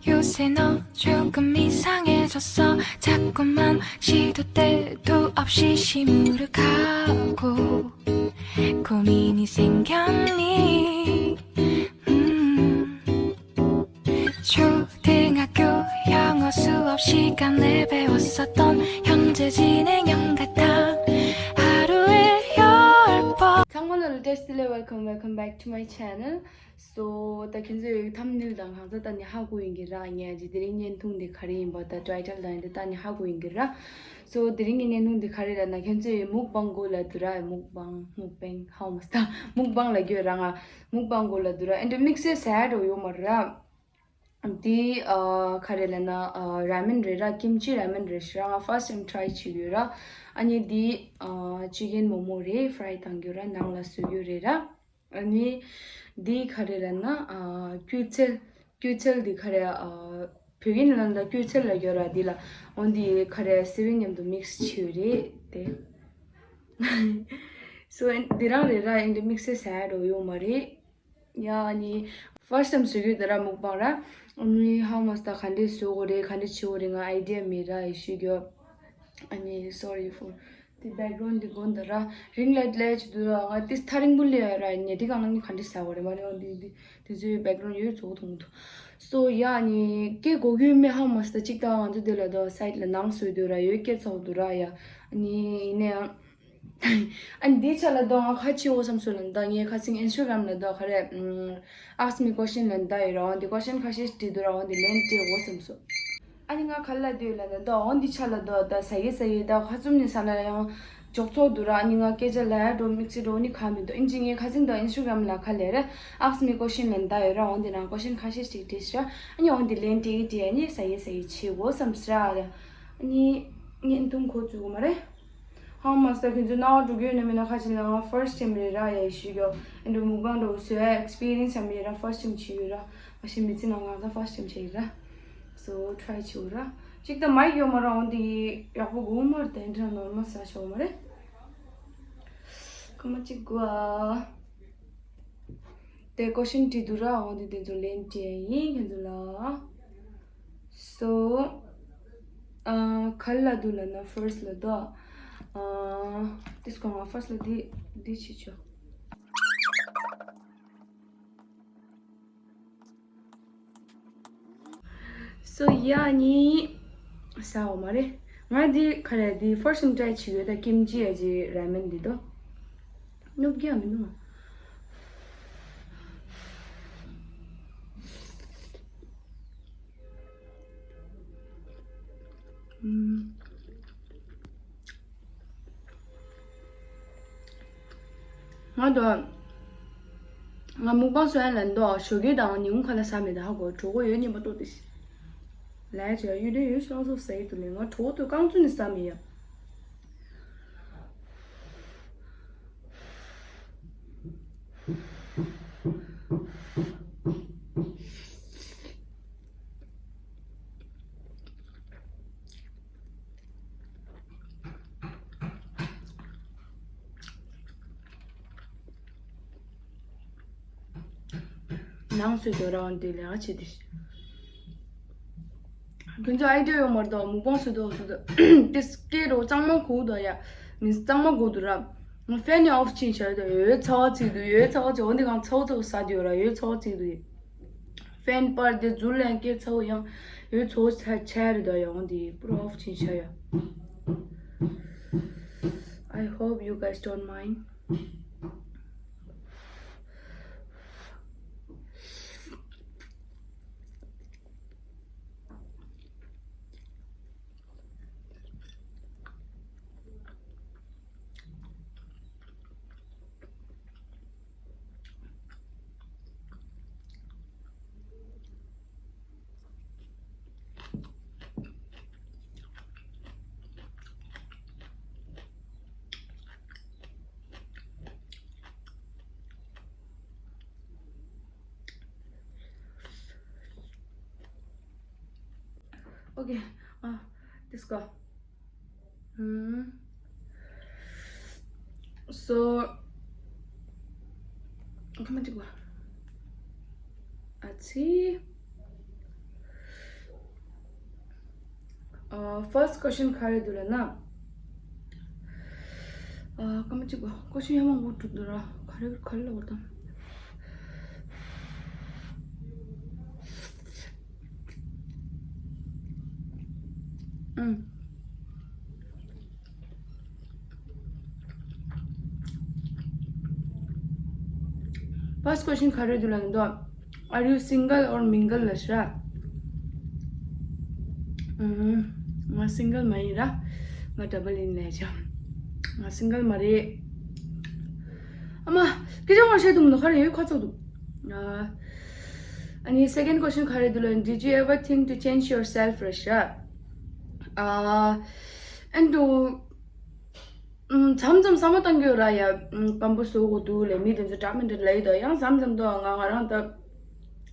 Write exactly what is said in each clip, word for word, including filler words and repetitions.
요새 너 조금 이상해졌어. 자꾸만 시도 때도 없이 시무룩하고 고민이 생겼니? 음. 초등학교 영어 수업 시간에 배웠었던 현재 진행형 같아. 하루에 열 번. ཚང་མ་ལ་བཀྲ་ཤིས་བདེ་ལེགས། Welcome, welcome back to my channel. So, ད་ཁྱེད་ཚོས་ཐམ་ནེལ་དང་གང་ཟག་ལྟ་ནས་ཧ་གོ་ཡིན་གྱི་ར། ངས་ཅི་དེ་རིང་བརྙན་ཐུང་འདི་ག་རེ་ཡིན་པ་ད་ཊའི་ཊལ་དང་འདི་ལྟ་ནས་ཧ་གོ་ཡིན་གྱི་ར། So དེ་རིང་གི་བརྙན་ཐུང་འདི་ག་རེ་ལབ་ན། ཁྱེད་ཚོས་མུག་བང་གོ་ལ་དུ་ར། མུག་བང་མུག་བེང་ཧའོ་མ་སྟ་མུག་བང་ལ་གྱོད་ར། ང་མུག་བང་གོ་ལ་དུ་ར། ཨེ་འདྲ་དམིགས་བསལ་ཟ་ཡ་འགྲོ་ཡོད་མ་ར། འདི་ཨ་ག་རེ་ལབ་ན། ཨ་ར་མེན་རེད་ར། ཀིམ་ཅི་ར་མེན་རེད་ཤི་ར། ང་ཕར་སི་ཊའིམ་ཊའི་བྱེད་ཀྱི་ཡོད་ར། ཨ་ནི་འདི་ཨ་ཅི་ཀེན་མོ་མོ་རེད། ཕ་རའི་བཏང་གི་ཡོད་ར། ནང་ལ་བཟོ་གི་ཡོད་རེད་ར། ཨ་ནི་འདི་ག་རེ་ལབ་ན། ཨ་སྐྱུར་ཚལ། སྐྱུར་ཚལ་འདི་ག་རེ། ཨ་བོད་ཡིག་ནང་ལ་སྐྱུར་ཚལ་ལབ་ཡོད་ར། འདི་ལ་འོ་འདི་ག་རེ་སི་ཝིང་མཉམ་དུ་མིག་སི་བྱས་ཡོད་རེད་དེ། སོ་འདི་རང་རེད་ར། ཨེ་འདྲ་དམིགས་བསལ་ཟ་ཡ་འགྲོ་ཡོད་མ་རེད། ཡ་ཨ་ནི་ཕར་སི་ཊའིམ་བཟོ་གི་ཡོད་ད་ར་མུག་བང་ར། ཨ་ནི་ཧའོ་མ་སྟ་ག་འདྲས་བཟོ་དགོས་རེད། ག་འདྲས་བྱེད་དགོས་རེད། ང་ཨའི་ཌི་ཡ་མེད་ར། ཡེ་ཤེས་རྒྱོབ། ཨ་ནི་sorry for the background འདི་གོན་ད་ར། རིང་ལ་ལས་ཅི་འདུག་ར། ང་ཏིས་ཐག་རིང་པོ་ལས་ར། ཉལ་ཁྲི་སྒང་ལ་ནི་ག་འདྲས་ཟ་བ་རེད། མ་རེད། འོ་འདི་འདི་དེ་ཚོའི་བེག་རོན་ཌི་ཡོད་ཚོགས་མཐོང་གི་འདུག་སོ་ཡ་ཨ་ནི་སྐད་གོ་གི་མེད་ཧ་མ་སི་ད་གཅིག་ད་ང་ཚོ་འདི་ལ་ད་སའིཌ་ལ་ནང་བཟོས་འདུག་ར། ཡོད་སྐད་ཚོགས་འདུག་ར། ཡ་ཨ་ནི་ཡིན་ནའང་ཨ་ནི་འདི་ཆ་ལ་ད་ང་ཁ་ཕྱེ་འོ་བསམ་སོང་ལ། ད་ངས་ཁ་སང་ཨིན་སི་ཊ་གྷ་རམ་ལ་ད་ག་རེ་ཨམ་Ask me question ལབ་ད་ཡོད་ར། འོ་འདི་ཀོ་ཤན་ཁ་ཤས་ཤིག་དྲིས་འདུག་ར། འོ་འདི་ལན་སྤྲད་འོ་བསམ་སོང་། ཨ་ནི་ང་ག་ལ་འདོད་ལ་ན་ད་འོ་འདི་ཆ་ལ་ད་ད་ཟ་ཡི་ཟ་ཡི་ད་ཁ་བཙུམ་ནས་ཟ་ན་ཡང་འཇོག་ཚོགས་འདུག་ར། ཨ་ནི་ང་སྐད་ཆ་ལ་ཡ་འགྲོ་དམིགས་བརྩེ་འགྲོ་ནི་ག་མི་འདུག་ཨིན་ཇི་ངས་ཁ་སང་ད་ཨིན་སི་ཊ་གྷ་རམ་ལ་ག་ལས་རེད། Ask me question ལབ་ད་ཡོད་ར། འོ་འདི་ནང་ཀོ་ཤན་ཁ་ཤས་ཤིག་དྲིས་ཤག་ཨ་ནི་འོ་འདི་ལན་སྤྲད་ཡི་སྤྲད། ཨ་ནི་ཟ་ཡི་ཟ་ཡི་བྱེད་འོ་བསམ་སོང་ར། ཨ་ནི་བརྙན་ཐུང་འགོ་བཙུགས་དགོས་མ་རེད། ཧང་མ་སྟ་ཁྱོད་ཚོ་སྣང་བ་འགྲོ་གི་ཡོད་ན་མེད་ན་ཁ་ཅིག་ལ། ང་ཕར་སི་ཊའིམ་རེད་ར། ཡ་ཡེ་ཤེས་རྒྱོབ། ཨེ་འདྲ་མུག་བང་འདྲ་བོ་བཟོ་ཡ་ཨེག་སི་པི་རི་ཡན་སི་ཡང་མེད་ར། ཕར་སི་ཊའིམ་བྱེད་ཡོད་ར། ཨ་ཤི་མི་ཚེ་ནང་ང་ཚོ་ཕར་སི་ཊའིམ་བྱེད་ཡོད་ར། སོ་ཊ་རའི་བྱེད་འོ་ར། གཅིག་ད་མའིག་ཡོད་མ་ར། འོ་འདི་ཡག་པོ་གོ་མ་ར། ད་ཨེ་འདྲ་ནོར་མལ་ཟ་ཆོག་མ་རེད། ཁ་མ་གཅིག་གོ་ཨ། དེ་ཀོ་ཤན་དྲིས་འདུག་ར། འོ་འདི་དེ་ཚོ་ལན་སྤྲད་ཡིན་ཁྱེད་ཚོ་ལ། སོ། ཨ་ག་ལ་འདུག་ལབ་ན་ཕར་སི་ཊི་ལ་འདུག་ཨ་དེ་སྐོར་ང་ཕར་སི་ཊི་ལ་འདི་འདི་བྱེད་ཆོག་སོ་ཡ་ནི་ཟ་འོ་མ་རེད། ང་འདི་ག་རེ་འདི་ཕར་སི་ཊའིམ་ཊ་རའི་བྱེད་ཡོད། ད་ཀིམ་ཅི་ཡ་ཅི་ར་མེན་འདི་དོ། ནུབ་རྒྱ་མི་འདུག་ང་དོ། ང་མུག་བང་སོ་ཡན་ལན་དོ། ཞོགས་ཀས་དང་ཉིན་གུང་ཁ་ལ་ཟ་མེད་ད་ཧ་གོ། གྲོད་ཁོག་ཡོད་ཉིན་པ་ལྟོགས་ཏེ་ཤི། ལས་བྱས་ཡུལ་དེ་ཡོད་ཤོང་སོ་ཟ་ཡི་དུ་ལས། ང་གྲོད་ཁོག་དུ་རྐང་བཙུགས་ནས་ཟ་མེད་ཡ། ནང་སུ་དོ་རང་དེ་ལས་ཀ་བྱེད་དེ། ཁྱོད་ཚོ་ཨའི་ཌི་ཡ་ཡོད་མ་རེད་དོ། མུག་བང་སུ་དོ་སུ་དོ། དེ་སྐད་རོ་གཙང་མ་གོ་དོ་ཡ། མི་གཙང་མ་གོ་དུ་ར། ཕེན་ནི་ཨོཕ་ཕྱིན་བྱ་དོ། ཡོད་ཚ་བ་ཚིག་དུ། ཡོད་ཚ་བ་ཚིག་འོ་འདི་གང་ཚ་བ་ཚ་བ་ཟ་དུ་ཡོད་ར། ཡོད་ཚ་བ་ཚིག་དུ་ཡོད། ཕེན་པར་དེ་ཛུལ་ལན་སྐད་ཚ་བོ་ཡང་ཡོད་ཚ་བོ་ཆ་ཆ་རེད་ད། ཡང་དེ་པུ་རོ་ཨོཕ་ཕྱིན་ཆ་ཡ། I hope you guys don't mind. Okay, ah, this go. Hmm. So, come on, go. Ati. ཨ། first question ག་རེ་འདུག་ལབ་ན། ཨ། སྐར་མ་གཅིག་པ། question ཡང་མང་པོ་འདུག་འདུག་ར། ག་རེ་ག་རེ་ལབ་དགོས་དང་། ཨུམ། first question ག་རེ་འདུག་ལབ་ན། Are you single or mingle ལབ་ཤག་ཨུམ། ང་single མ་ཡིན་ར། ང་double ཡིན་ལབ་ཤག་ང་single མ་རེད། ཨ་མ། སྐད་ཆ་མ་བཤད་འདུག་མི་འདུག་ག་རེ་ཡོད་ཁ་ཚོགས་འདུག་ཨ། ཨ་ནི་second question ག་རེ་འདུག་ལབ་ན། Did you ever think to change yourself ལབ་ཤག་ཨ། ཨེ་འདུག་ཨུམ། མཚམས་མཚམས་བསམ་བློ་བཏང་གི་ཡོད་ར་ཡ། ཨུམ། སྐམ་པོ་བཟོ་དགོས་འདུག་ལབ་མི་དེ་ཚོ་འདྲ་མི་འདྲ་ལབ་ཡོད་ད། ཡང་མཚམས་མཚམས་དུ་ང་ང་རང་ད་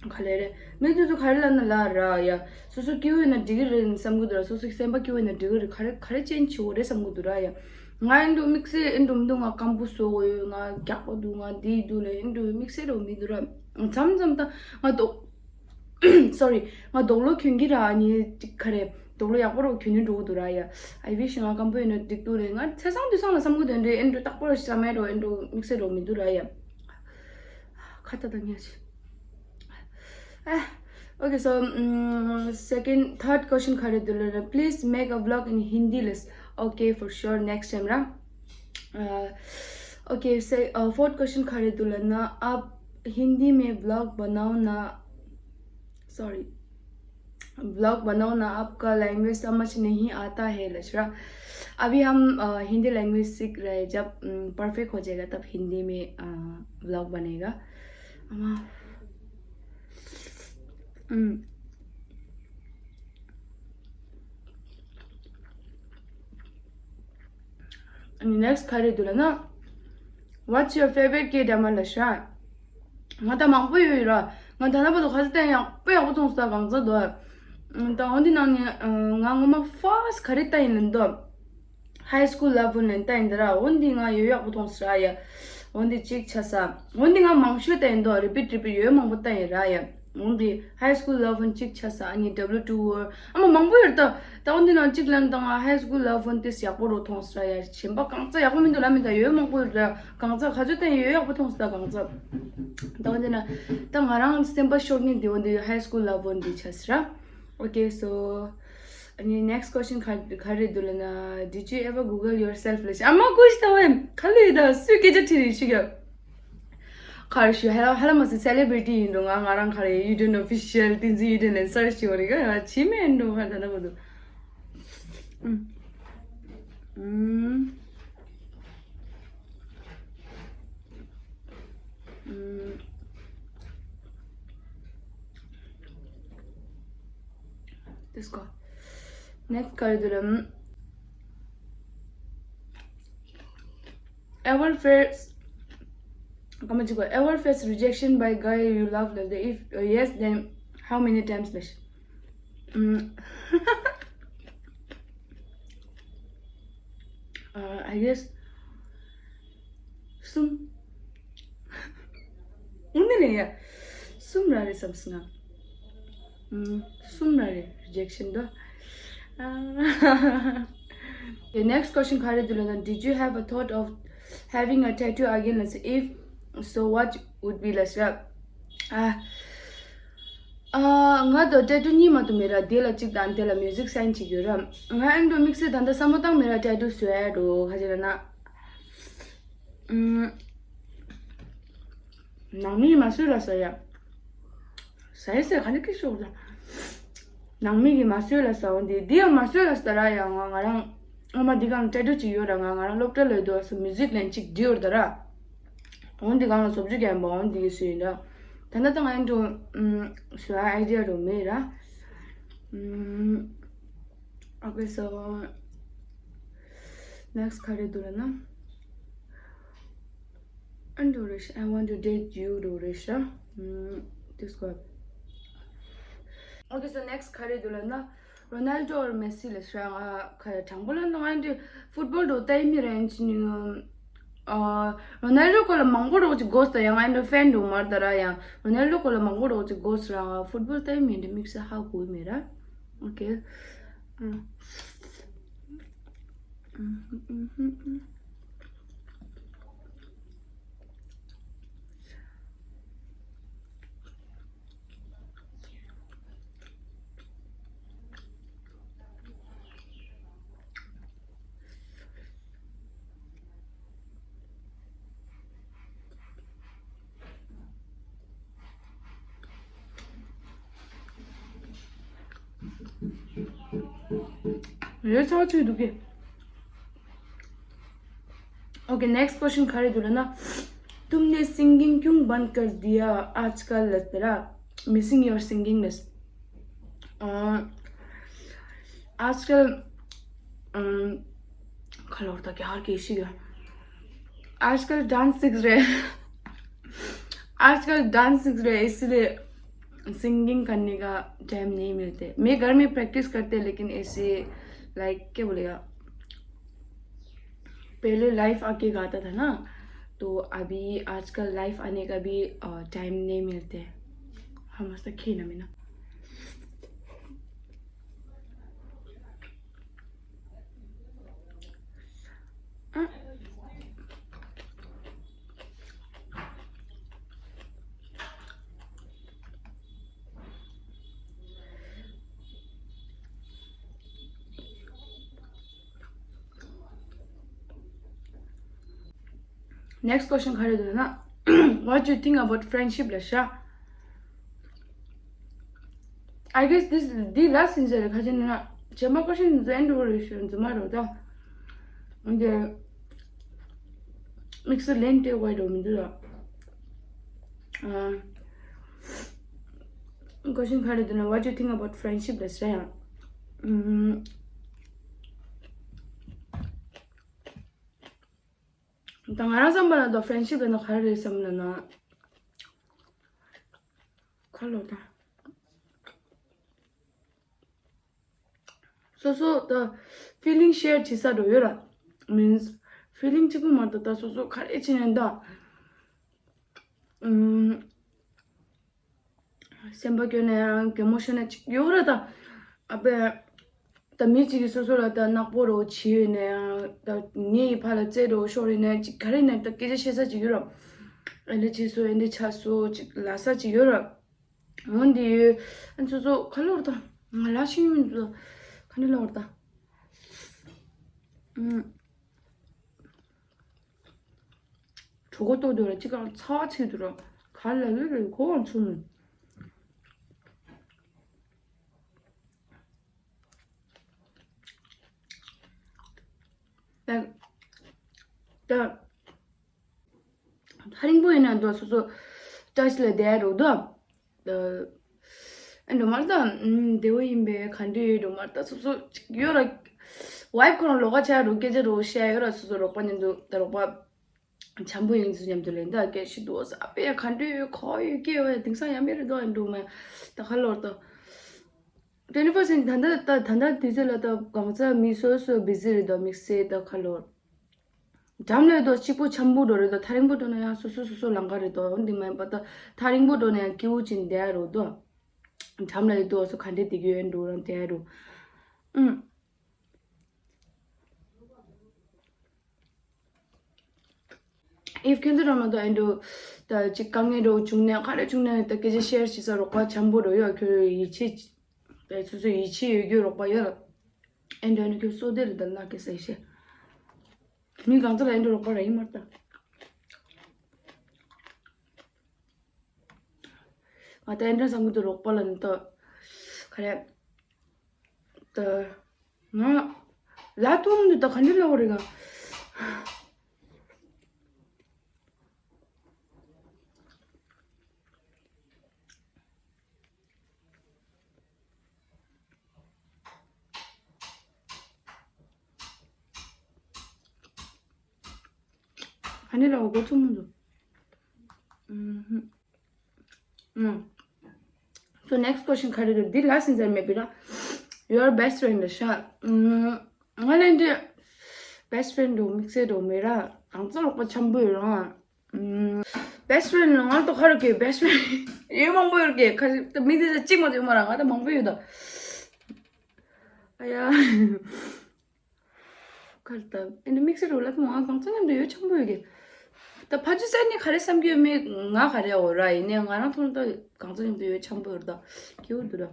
ག་ལེ་རེད། མི་དེ་ཚོ་ག་རེ་ལབ་ན་ལབ་ར་ཡ། སོ་སོ་སྐྱིད་པོ་ཡོད་ན་འགྲིག་གི་རེད་བསམ་གི་འདུག་ར། སོ་སོ་སེམས་པ་སྐྱིད་པོ་ཡོད་ན་འགྲིག་གི་རེད། ག་རེ་ག་རེ་change བྱེད་དགོས་རེད་བསམ་གི་འདུག་ར་ཡ། ང་ཨེ་འདུག་དམིགས་བསལ་ཨེ་འདུག་མི་འདུག་ང་སྐམ་པོ་བཟོ་དགོས་ཡོད། ང་རྒྱགས་པོ་འདུག་ང་འདི་འདུག་ལབ་ཨེ་འདུག་དམིགས་བསལ་རོ་མི་འདུག་ར། མཚམས་མཚམས་ད་ང་དོག sorry ང་དོག་ལོ་གྱོན་གྱི་ར། ཨ་ནི་ཅིག་ག་རེ་དོག་ལོ་ཡག་པོ་རོ་གྱོན་ནས་འགྲོ་གི་འདུག་ར་ཡ། I wish ང་སྐམ་པོ་ཡིན་ན་འགྲིག་འདུག་ལབ། ང་ཚེས་བཟང་དུས་བཟང་ལ་བསམ་གི་འདུག་འདྲེ་ཨེ་འདྲ་རྟག་པར་བསམ་ཡ་རོ་ཨེ་འདྲ་དམིགས་བསལ་རོ་མི་འདུག་ར་ཡ། ཁ་ཏ་ཏ་ཉལ་ཆི། ཨ། Okay, so, um, second, third question ག་རེ་འདུག་ལབ་ན། Please make a vlog in Hindi ལབ། Okay, for sure, next time ར། Uh, okay, say, uh, fourth question ག་རེ་འདུག་ལབ་ན། आप हिंदी में vlog बनाओ ना। Sorry, vlog बनाओ ना, आपका language समझ नहीं आता है ལབ་ཤག अभी हम, अ, हिंदी language सीख रहे हैं, जब, अम, perfect हो जाएगा तब हिंदी में, अ, vlog बनेगा। अमा। अम। अनि next ག་རེ་འདུག་ལབ་ན། What's your favorite K drama ལབ་ཤག་ང་ད་མང་པོ་ཡོད་ཡོད་ར། ང་ད་ལྟ་བར་དུ་ག་ཚོད་ལྟ་ཡང་དཔེ་ཡག་པོ་མཐོང་སོང་གང་ཚ་འདུག་ད་འོ་འདི་ནང་ནས་ང་ངོ་མ་first ག་རེ་ལྟ་ཡིན་ལབ་འདུག High School Love ལབ་ནས་ལྟ་ཡིན་ད་ར། འོ་འདི་ང་ཡོད་ཡག་པོ་མཐོང་སོང་ར་ཡ། འོ་འདི་གཅིག་ཆགས་ས། འོ་འདི་ང་མང་ཤོས་ལྟ་ཡིན་འདུག repeat repeat ཡོད་མང་པོ་ལྟ་ཡིན་ར་ཡ། འོ་འདི་High School Love གཅིག་ཆགས་ས། ཨ་ནི་W two ཨ་མ་མང་པོ་ཡོད་ད། ད་འོ་འདི་ནང་གཅིག་ལབ་ན་ད་ང་High School Love དེ་ཡག་པོ་རོ་མཐོང་སོང་ར་ཡ། གཞན་པ་གང་ཚ་ཡག་པོ་མི་འདུག་ལབ་མི་ད་ཡོད་མང་པོ་ཡོད་ར། གང་ཚ་ག་ཚོད་ལྟ་ཡིན་ཡོད་ཡག་པོ་མཐོང་སོང་ད་གང་ཚ། ད་འོ་འདི་ན་ད་ང་རང་སེམས་པ་ཤོར་མཁན་དེ་འོ་འདི་High School Love འདི་ཆགས་སོང་ར། Okay, so ཨ་ནི་next question ག་ག་རེ་འདུག་ལབ་ན། Did you ever Google yourself ལབ་ཤག་ཨ་མ་ཀུ་ཤི་ད་བས་ཁ་ལུས་ད་སུས་སྐད་ཆ་དྲིས་རེད་ཤི་ག་ག་རེ་ཞུ་ཧ་ལམ་ཧ་ལམ་མ་སི་celebrity ཡིན་འགྲོ། ང་ང་རང་ག་རེ་ཡུ་ཏན་official བསྟན་འཛིན་ཡུ་ཏན་ལ་search བྱེད་པ་རེད་ག་ཡ་ཕྱི་མེད་འགྲོ་ཧ་ད་ད་གོ་འདུག་ཨུམ། ཨུམ། ཨུམ། This go. Next ག་རེ་འདུག་ལབ། Ever face ག་མ་ཅིག་གོ ever face rejection by guy you love ལབ་དེ། If, uh, yes, then how many times ལབ། ཨུམ། Uh, I guess གསུམ། འོ་ནི་ལས་ཡ། གསུམ་ར་རེད་བསམ་སོང་ང་། ཨུམ། གསུམ་ར་རེད་rejection དོ། ཨ། The next question ག་རེ་འདུག་ལབ་ན། Did you have a thought of having a tattoo again ལབ་སོང་། If so, what would be ལབ་སོང་། ཨ། ཨ། ང་དང་tattoo གཉིས་མ་གཏོགས་མེད་ར། དེ་ལ་གཅིག་དང་དེ་ལ་music sign གཅིག་ཡོད་ར། ང་ཨེ་འགྲོ་དམིགས་བསལ་ད་ལྟ་བསམ་བློ་བཏང་མེད་ར། tattoo བཟོ་ཡ་འགྲོ་ག་ཅི་ལབ་ན། ཨུམ། ནང་མི་མ་བཟོས་ལབ་ས་ཡ། ཟ་ཡི་ཟེར་ག་ནས་ཀི་ཤོག་ལ། ནང་མི་གིས་མ་བཟོས་ལབ་ས་འོ་འདི་འདི་ཡང་མ་བཟོས་ལབ་ས་ར་ཡ། ང་ང་རང་ཨ་མ་འདི་གང་tattoo གཅིག་ཡོད་ར། ང་ང་རང་སློབ་གྲྭ་ལ་ཡོད་དུས་ས་music ལན་གཅིག་འདི་ཡོད་ད་ར། འོ་འདི་གང་ལ་བཟོ་བཅུག་ཡང་འོ་འདི་གི་བཟོས་ཡིན་ར། ད་ལྟ་ད་ང་ཡིན་འགྲོ། ཨུམ། བཟོ་ཡ་idea འགྲོ་མེད་ར། ཨུམ། Okay, so next ག་རེ་འདུག་ལབ་ན། ཨ་འགྲོ་རེད་ཤག I want to date you འགྲོ་རེད་ཤག་ཨུམ། this one. Okay, so next ག་རེ་འདུག་ལབ་ན། Ronaldo or Messi ལབ་ཤག་ང་ག་དྲང་པོ་ལབ་ན་ང་འདི་football འགྲོ་ལྟ་ཡི་མི་རེད་ཅི་ནི། ཨ། Ronaldo སྐོར་ལ་མང་པོ་རོགས་ཅིག་གོ་སོང་ཡང་ང་འདི་fan འགྲོ་མར་ད་ར་ཡང་Ronaldo སྐོར་ལ་མང་པོ་རོགས་ཅིག་གོ་སོང་ར། ང་football ལྟ་ཡི་མི་འདི་དམིགས་བསལ་ཧ་གོ་ཡི་མེད་ར། Okay. ཡོད་ཚ་བ་ཚོད་འདུག་གི Okay, next question ག་རེ་འདུག་ལབ་ན། तुमने सिंगिंग क्यों बंद कर दिया आजकल? ལབ་དེ་ར། Missing your singing ལབ། ཨ། आजकल ཨམ། ཁ་ལོར་ད་ག་ཧར་གི་ཤི་ཡ། आजकल डांस सीख रहे हैं। आजकल डांस सीख रहे हैं, इसलिए सिंगिंग करने का टाइम नहीं मिलते। मैं घर में प्रैक्टिस करते, लेकिन ऐसे, लाइक, क्या बोलेगा, पहले लाइव आके गाता था ना, तो अभी आजकल लाइव आने का भी टाइम नहीं मिलते। हम मस्त खेलना में ना। Next question ག་རེ་འདུག་ན། What do you think about friendship ལབ་ཤག I guess this འདི་last answer རེད། ག་ཅི་ན་ཇེ་མ་question འཛན་འགྲོ་རེད་ཞུ་འཛུ་མ་རོ་ད། འདི་དམིགས་བསལ་ལན་སྤྲད་དགོས་འགྲོ་མི་འདུག་ལ། ཨ། Question ག་རེ་འདུག་ན། What do you think about friendship ལབ་ཤག་ཨུམ། ད་ང་རང་བསམ་པ་ལ་ད་friendship ལབ་ན་ག་རེ་རེད་བསམ་ལབ་ན། ཁ་ལོ་ད། སོ་སོ་ད་feeling share བྱེད་ས་འགྲོ་ཡོད་ར། Means feeling གཅིག་པུ་མ་གཏོགས་ད་སོ་སོ་ག་རེ་བྱེད་ནས་ད། ཨུམ། སེམས་པ་སྐྱོ་ནས་ཡང་གད་མོ་ཤོར་ནས་ཅིག་ཡོད་རེད་ད། ཨ་པས། ད་མི་གཅིག་གིས་སོ་སོ་ལ་ད་ནག་པོ་རོ་བྱས་ཡོད་ནས་ཡང་ད་ངའི་ཕ་ལ་རྩེད་རོ་ཤོར་ཡོད་ནས་ཅིག་ག་རེ་ནས་ད་སྐད་ཆ་བཤད་ས་ཅིག་ཡོད་ར། ཨེ་འདྲ་བྱས་སོ་ཨེ་འདྲ་ཆགས་སོ་ཅིག་ལབ་ས་ཅིག་ཡོད་ར། འོན་ཏེ་ཡོད། ཨ་སོ་སོ་ག་ལོར་ད་ང་ལ་ཤེས་མི་འདུག་ག་ནས་ལོར་ད། ཨུམ། གྲོད་ཁོག་ལྟོགས་འདུག་ར། ཅི་གང་ཚ་བ་ཚིག་འདུག་ར། ག་ལ་ལོས་རེད་གོ་བ་ཚུགས་མིན། ད་ད་ཐག་རིང་པོ་ཡིན་ན་འདུག་སོ་སོ་touch ལ་བསྡད་རོགས་འདུག་ཨ་འགྲོ་མར་ད་བདེ་བོ་ཡིན་པས་ག་འདྲ་ཡོད་འགྲོ་མར་ད་སོ་སོ་ཅིག་ཡོད་ར། ཝའིབ་ཁོ་རང་ལོགས་ཀ་ཆགས་རོགས་སྐད་ཆ་རོགས་བཤད་ཡོད་ར། སོ་སོ་རོགས་པ་ཉན་འདུག་ད་རོགས་པ་འཆམ་པོ་ཡིན་ཚུལ་མཉམ་དུ་ལེན་ད་སྐད་ཤི་འདུག་ས་པས་ག་འདྲ་ཡོད་ཁོ་ཡོད་སྐད་ཡོད་དེང་སང་ཡང་མེད་རེད་འདུག་ཨ་འགྲོ་མ་ད་ག་ལོར་ད། twenty first century ད་ད་ད་ད་དུས་ཚོད་ལ་ད་གང་ཚ་མི་སོ་སོ་བི་ཟི་རེད་དོ་དམིགས་བསལ་ད་ག་ལོར། འགྲམ་ལ་ཡོད་དོ་གཅིག་པོ་འཆམ་པོ་འགྲོ་རེད་དོ་ཐག་རིང་པོ་འགྲོ་ན་ཡང་སོ་སོ་སོ་སོ་ལང་ག་རེད་དོ་འོན་ཏེ་མ་ཡིན་པ་ད་ཐག་རིང་པོ་འགྲོ་ན་ཡང་སྐྱིད་པོ་ཅིག་བསྡད་རོགས་དོ། འགྲམ་ལ་ཡོད་དོ་སོ་ག་འདྲས་བསྡད་ཀྱི་ཡོད་འགྲོ་རང་བསྡད་རོགས། ཨུམ། if ཁྱོད་ཚོ་རང་མ་གཏོགས་ཨེ་འགྲོ་ད་ཅིག་དཀའ་ངལ་འགྲོ་བྱུང་ནས་ག་རེ་བྱུང་ནས་ད་སྐད་ཆ་ཤེར་བྱེད་ས་རོགས་པ་འཆམ་པོ་རོགས་ཡོད་ཁྱོད་ཡིད་ཆེས་ད་སོ་སོ་ཡིད་ཆེས་ཡོད་རྒྱུ་རོགས་པ་ཡོད་ཨེ་འགྲོ་ནི་ཁྱོད་སོ་དེ་རེད་ད་ལ་སྐད་ས་ཡིད་ཆེས། མི་གང་ཚོ་ལ་ཨེ་འགྲོ་རོགས་པ་ར་ཡིན་མ་རེད་ད། ང་ད་ཨེ་འདྲ་བསམ་གི་འདུག་རོགས་པ་ལ་ནི་ད་ག་རེ་ད་ང་ལ་ཐུང་འདུག་ད་ག་འདྲ་ལ་འོ་རེ་ག་ཨ་ནི་ལ་འོ་གོ་ཚོ་མོ་འདུག་ཨུམ། So next question ག་རེ་རེད། འདི་last answer མེད་པའི་ར། Your best friend ལ་ཤ། ཨུམ། ང་ལ་འདི་best friend འགྲོ་དམིགས་བསལ་འགྲོ་མེད་ར། གང་ཚ་ལོག་པ་འཆམ་པོ་ཡོད་ར། ཨུམ། best friend ལ་ང་ལ་ཏོ་ཁ་རོ་གེ་best friend ཡོད་མང་པོ་ཡོད་གེ་ཁ་ཅིག་ཏོ་མི་འདི་ཚ་གཅིག་མ་ཡོད་མ་ར་ང་ད་མང་པོ་ཡོད་ད། ཨ་ཡ། གར་ད་ཨེ་ནི་དམིགས་བསལ་རུ་ལ་ང་གང་ཚང་མཉམ་དུ་ཡོད་ཆང་པོ་ཡོད་གི། ད་ཕ་ཆུ་སེ་ནི་ག་རེ་བསམ་གྱི་ཡོད་མེད་ང་ག་རེ་འོ་ར། ཡིན་ནའི་ང་རང་ཐོང་ད་གང་ཚང་མཉམ་དུ་ཡོད་ཆང་པོ་ཡོད་ད། ཁྱེའུ་འདུག་ར།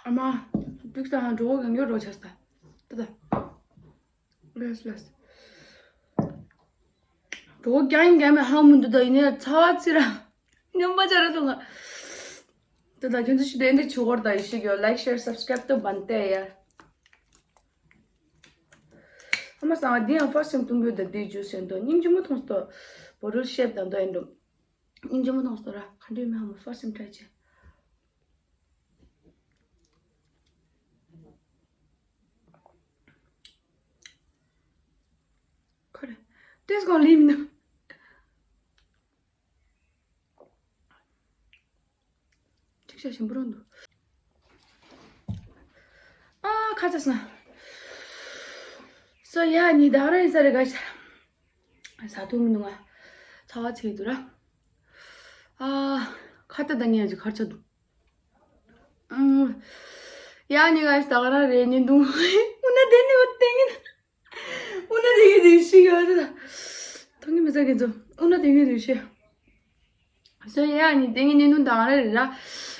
ཨ་མ། འགྲིག་ས་ཧང་གྲོགས་གང་ཡོད་རོགས་ཆགས་ས། ད་ད། ལས་ལས། གྲོགས་རྒྱང་རྒྱང་མེད་ཧང་མི་འདུག་ད་ཡིན་ནའི་ཚ་བ་ཚི་ར། སྙོམས་པ་ཅར་སོང་ང་། ད་ད་ཁྱོད་ཚོ་ཞིག་དེ་འདྲ་ཆུ་འཁོར་ད་ཡི་ཤིག་ཡོད། Like, share, subscribe ཏུ་བན་ཏེ་ཡ། ཨ་མ་སང་འདི་ཡང་first time་གཏོང་རྒྱུ་ད་འདི་ཇུས་ཡིན་དོ། སྙིང་རྗེ་མོ་མཐོང་སྟོ། བོ་རུལ་ཤེབ་དང་དོ་ཡིན་འགྲོ། སྙིང་རྗེ་མོ་མཐོང་སྟོ་ར། ག་འདྲ་མི་ཧ་མ་first time try་བྱས། ཁོ་རེ། ཏེས་གོང་ལིམ་ནུ། ཅིག་ཤ་ཞིམ་པོ་རང་འདུག་ཨ་ཁ་ཚ་སོང་། སོ་ཡ་ནི་ད་ར་ཡིན་ས་རེ་ག་ཤ། ས་ཐུང་མི་འདུག་ང་། ཚ་བ་ཚིག་འདུག་ར། ཨ་ཁ་ཏ་ད་ངས་ཅིག་ཁར་ཆ་འདུག་ཨུམ། ཡ་ནི་ག་ཤ་ད་ག་ར་རེ་ཉིན་འདུག་ཨུ་ན་དེ་ནི་འོ་དེ་ངན། ཨུ་ན་དེ་གི་དེ་ཤི་ཡོད་ད། ཐོང་གི་མི་ཟ་གི་ཚོ། ཨུ་ན་དེ་གི་དེ་ཤི། སོ་ཡ་ནི་དེ་གི་ཉིན་དུ་དང་རེ་རེ་ར། ཨ་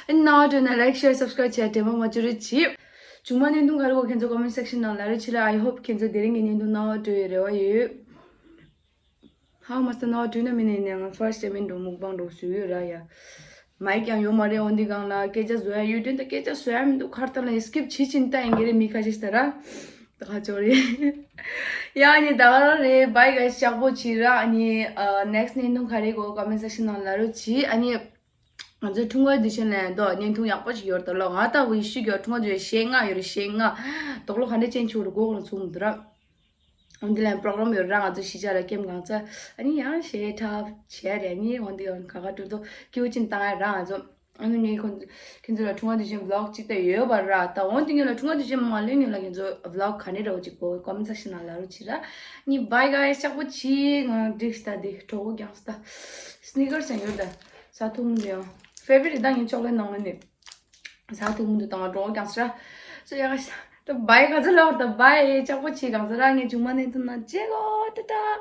ནི་ན་བ་དྲོས་ན་like, share, subscribe་བྱས་དྲན་པ་མ་བཅོལ་རེ་བྱེད། བྱུང་མ་ཉིན་དུ་ག་རེ་གོ་ཁྱེད་ཚོ་comment section་ནང་ལ་རེ་ཆི་ལ། I hope་ཁྱེད་ཚོ་དེ་རིང་གི་ཉིན་དུ་ན་བ་དྲོས་ཡོད་རེ་བ་ཡོད། ཧ་མ་སྟ་ན་བ་དྲོས་ན་མི་ནས་ནས་ང་first time་ཡིན་འགྲོ་མུག་བང་འགྲོ་བཟོས་ཡོད་ར་ཡ། མའི་ཀྱང་ཡོད་མ་རེད། འོན་ཏེ་གང་ལ་སྐད་ཆ་བཟོ་ཡ་ཡོད་དོན་ད་སྐད་ཆ་བཟོ་ཡ་མི་འདུག་ཁར་ཏ་ལ་skip་བྱེད་ཕྱིན་ལྟ་ཡིན་གྱི་རེད། མི་ཁ་ཤས་ཤིག་ད་ར། ད་ཁ་ཅོ་རེད། ཡ་ནི་ད་ག་རང་རེད། bye guys། ཅག་པོ་བྱེད་ར། ཨ་ནི་next་བརྙན་ཐུང་ག་རེ་གོ་comment section་ནང་ལ་རོ་བྱེད། ཨ་ནི་ང་ཚོའི་ཁྲུང་ཀའི་དུས་ཆེན་ལ་ཡང་དོ་བརྙན་ཐུང་ཡག་པོ་ཞིག་ཡོད་རེད་ད་ལོ། ང་ལྟ་བུ་ཡི་ཤུ་གྱོ་ཁྲུང་ཀ་དུས་ཆེན་ཞེ་ལྔ་ཡོད་རེད། ཞེ་ལྔ། དོག་ལོ་ག་འདྲ་ཅན་ཆུ་རུ་གོ་གོ་ཚུགས་མི་འདུག་ར། འོན་ཏེ་ལན་program་ཡོད་ར། ང་ཚོ་གཞིས་ཆགས་ལ་ཀེམ་གང་ཚ། ཨ་ནི་ཡང་ཞེ་ཁྲབ་བྱས་རེད། ཨ་ནི་འོན་ཏེ་ཡང་ག་ག་ཏུ་ཏུ་ཀིའུ་ཅིན་བཏང་ཡ་ར་ང་ཚོ། ཨ་ནི་ངས་ཁོ་ཁྱེད་ཚོ་ལ་ཁྲུང་ཀ་དུས་ཆེན་vlog་ཅིག་ད་ཡོད་པ་ར། ད་འོན་ཏེ་ངས་ལ་ཁྲུང་ཀ་དུས་ཆེན་མ་ལོན་ངས་ལ་ཁྱེད་ཚོ་vlog་ག་ནས་ར་བ་ཅིག་གོ་comment section་ནང་ལ་རོ་ཅི་ར། ནི་bye guys། ཅག་པོ་ཅི་ང་འགྲིག་སྟ་དེ་གྲོགས་པོ་རྒྱང་སྟ། sneakers་ཡང་ཡོད་ད། ས་ཐུམ་དེ་ཡང་favorite་རེད་ད། ངས་ཅོག་ལེ་ནང་ལ་ནི། ས་ཐུག་མུ་དུ་དང་གྲོགས་ཀྱང་སྲ། སོ་ཡ་ད་bye། ག་ཚོད་ལབ་ད་bye། ཅག་པོ་ཆེ་གང་ཟེར་ར། ངས་ཆུང་མ་ནས་ཐུན་ན་ཅེ་གོ་ཏ་ཏ།